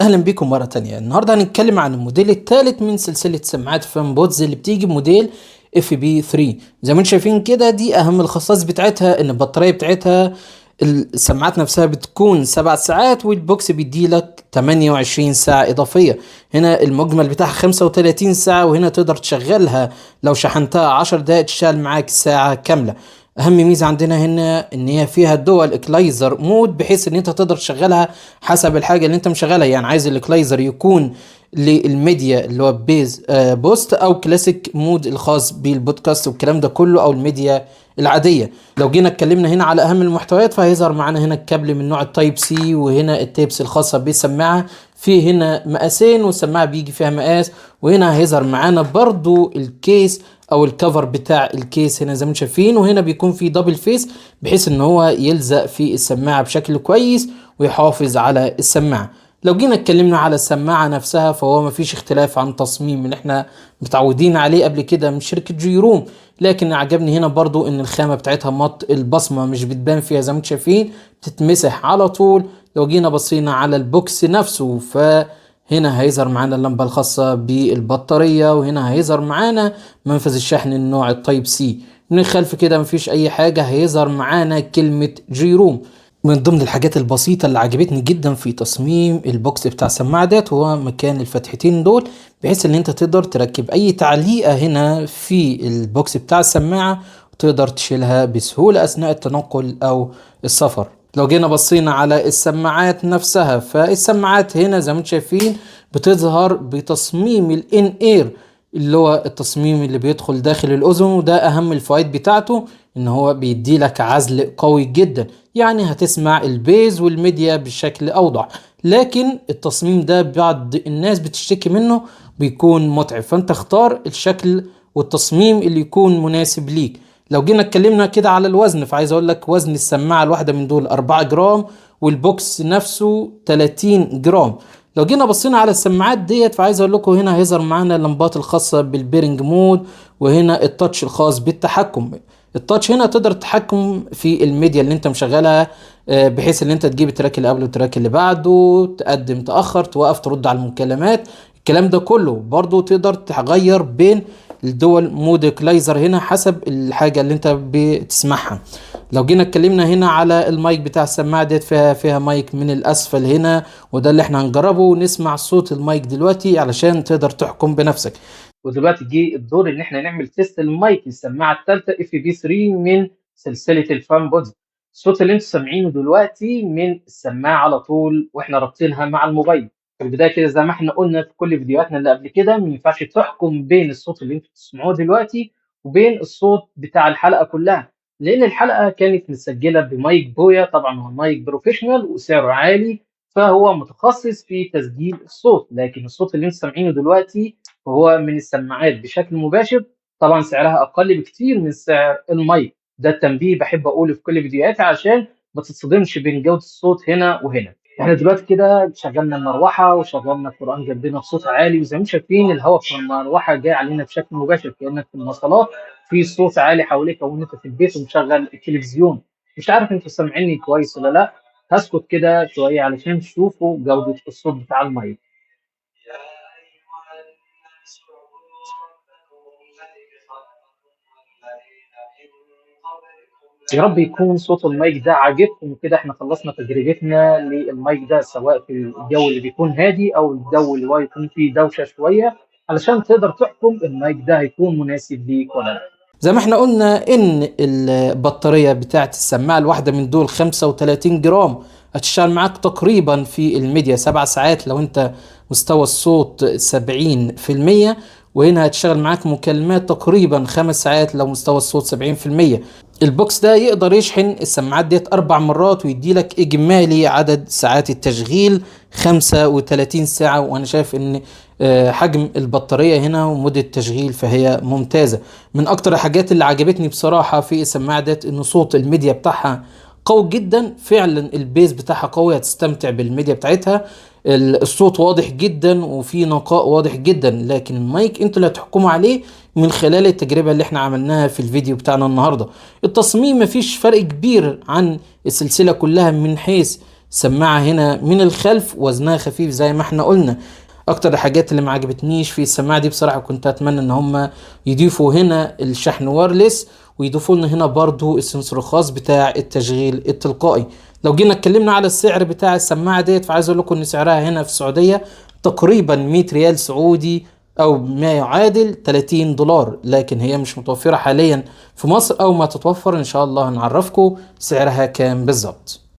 اهلا بيكم مرة تانية. النهاردة هنتكلم عن الموديل الثالث من سلسلة سماعات FunPods اللي بتيجي بموديل FP3. زي ما انتم شايفين كده، دي اهم الخصائص بتاعتها، ان البطارية بتاعتها السماعات نفسها بتكون 7 ساعات، وال box بيديلك 28 ساعة إضافية. هنا المجمل بتاعها 35 ساعة، وهنا تقدر تشغلها لو شحنتها 10 دقايق تشتغل معاك ساعة كاملة. اهم ميزة عندنا هنا ان هي فيها dual equalizer mode، بحيث ان انت تقدر تشغلها حسب الحاجة اللي انت مشغلها. يعني عايز ال equalizer يكون للميديا اللي هو bass boost او classic mode الخاص بالبودكاست والكلام ده كله، او الميديا العاديه. لو جينا اتكلمنا هنا على اهم المحتويات، فهيظهر معانا هنا الكابل من نوع ال Type C، وهنا ال tips الخاصة بالسماعه. في هنا مقاسين، والسماعه بيجي فيها مقاس. وهنا هيظهر معانا برضو ال case او ال cover بتاع ال case هنا زي ما انتم شايفين، وهنا بيكون في double face بحيث ان هو يلزق في السماعة بشكل كويس ويحافظ على السماعه. لو جينا اتكلمنا على السماعة نفسها، فهو مفيش اختلاف عن تصميم اللي احنا متعودين عليه قبل كده من شركة Joyroom. لكن عجبني هنا برضو ان الخامة بتاعتها matte، البصمة مش بتبان فيها زي ما انتم شايفين، بتتمسح على طول. لو جينا بصينا على ال box نفسه، فهنا هيظهر معانا اللمبة الخاصة بالبطارية، وهنا هيظهر معانا منفذ الشحن النوع ال Type C. من الخلف كده مفيش اي حاجة، هيظهر معانا كلمة Joyroom. من ضمن الحاجات البسيطة اللي عجبتني جدا في تصميم ال box بتاع السماعة ديت هو مكان الفتحتين دول، بحيث ان انت تقدر تركب اي تعليقة هنا في ال box بتاع السماعة وتقدر تشيلها بسهولة اثناء التنقل او السفر. لو جينا بصينا على السماعات نفسها، فالسماعات هنا زي ما انتم شايفين بتظهر بتصميم ال in-ear، اللي هو التصميم اللي بيدخل داخل الاذن، وده اهم الفوائد بتاعته ان هو بيدي لك عزل قوي جدا، يعني هتسمع ال bass وال media بشكل اوضح. لكن التصميم ده بعض الناس بتشتكي منه، بيكون متعب، فانت اختار الشكل والتصميم اللي يكون مناسب ليك. لو جينا اتكلمنا كده على الوزن، فعايز اقول لك وزن السماعة الواحدة من دول 4 جرام، وال box نفسه 30 جرام. لو جينا بصينا على السماعات ديت، فعايز اقول لكم هنا هيظهر معانا اللمبات الخاصة بال pairing mode، وهنا ال touch الخاص بالتحكم. ال touch هنا تقدر تتحكم في الميديا اللي انت مشغلها، بحيث ان انت تجيب ال track اللي قبله وال track اللي بعده، تقدم، تاخر، توقف، ترد على المكالمات، الكلام ده كله. برضو تقدر تغير بين ال dual mode equalizer هنا حسب الحاجة اللي انت بتسمعها. لو جينا اتكلمنا هنا على المايك بتاع السماعة ديت، فيها مايك من الاسفل هنا، وده اللي احنا هنجربه ونسمع صوت المايك دلوقتي علشان تقدر تحكم بنفسك. ودلوقتي جه الدور ان احنا نعمل test لل mic السماعة الثالثة FP3 من سلسلة ال FunPods. الصوت اللي انتم سامعينه دلوقتي من السماعة على طول واحنا رابطينها مع الموبايل. في البداية كده، زي ما احنا قلنا في كل فيديوهاتنا اللي قبل كده، ما ينفعش تحكم بين الصوت اللي انتم بتسمعوه دلوقتي وبين الصوت بتاع الحلقة كلها، لان الحلقة كانت متسجله ب mic Boya. طبعا هو mic professional وسعره عالي، فهو متخصص في تسجيل الصوت، لكن الصوت اللي انتم سامعينه دلوقتي فهو من السماعات بشكل مباشر. طبعا سعرها اقل بكتير من سعر المايك ده. التنبيه بحب اقوله في كل فيديوهاتي عشان ما تتصدمش بين جوده الصوت هنا وهنا. احنا دلوقتي كده شغلنا المروحة وشغلنا القران جنبنا بصوت عالي، وزي ما انتم شايفين الهواء في المروحة جاي علينا بشكل مباشر، كانك في المواصلات في صوت عالي حواليك، او انت في البيت ومشغل التلفزيون. مش عارف انتوا سامعيني كويس ولا لا. هسكت كده شوية علشان تشوفوا جوده الصوت بتاع المايك. يا أيها الناس اعبدوا ربكم الذي خلقكم والذين من قبلكم. يا رب يكون صوت المايك ده عاجبكم. وكده احنا خلصنا تجربتنا للمايك ده، سواء في الجو اللي بيكون هادي او الجو اللي هو يكون فيه دوشه شويه، علشان تقدر تحكم المايك ده هيكون مناسب ليك ولا لا. زي ما احنا قلنا ان البطارية بتاعت السماعة الواحدة من دول 35 جرام، هتشتغل معاك تقريبا في الميديا 7 ساعات لو انت مستوى الصوت 70%، وهنا هتشتغل معاك مكالمات تقريبا 5 ساعات لو مستوى الصوت 70%. ال box ده يقدر يشحن السماعات ديت أربع مرات، ويدي لك إجمالي عدد ساعات التشغيل 35 ساعة. وأنا شايف إن حجم البطارية هنا ومدة التشغيل فهي ممتازة. من أكتر الحاجات اللي عجبتني بصراحة في السماعة ديت إن صوت الميديا بتاعها قوي جدا فعلا، ال bass بتاعها قوي، هتستمتع بالميديا بتاعتها. الصوت واضح جدا وفي نقاء واضح جدا. لكن المايك انتوا اللي هتحكموا عليه من خلال التجربة اللي احنا عملناها في الفيديو بتاعنا النهاردة. التصميم مفيش فرق كبير عن السلسلة كلها من حيث سماعة هنا من الخلف، وزنها خفيف زي ما احنا قلنا. اكتر الحاجات اللي ما عجبتنيش في السماعة دي بصراحة، كنت اتمنى ان هم يضيفوا هنا الشحن wireless، ويضيفوا لنا هنا برضو ال sensor الخاص بتاع التشغيل التلقائي. لو جينا اتكلمنا على السعر بتاع السماعة ديت، فعايز اقول لكم ان سعرها هنا في السعودية تقريبا 100 ريال سعودي او ما يعادل 30 دولار، لكن هي مش متوفرة حاليا في مصر، او ما تتوفر ان شاء الله هنعرفكم سعرها كام بالظبط.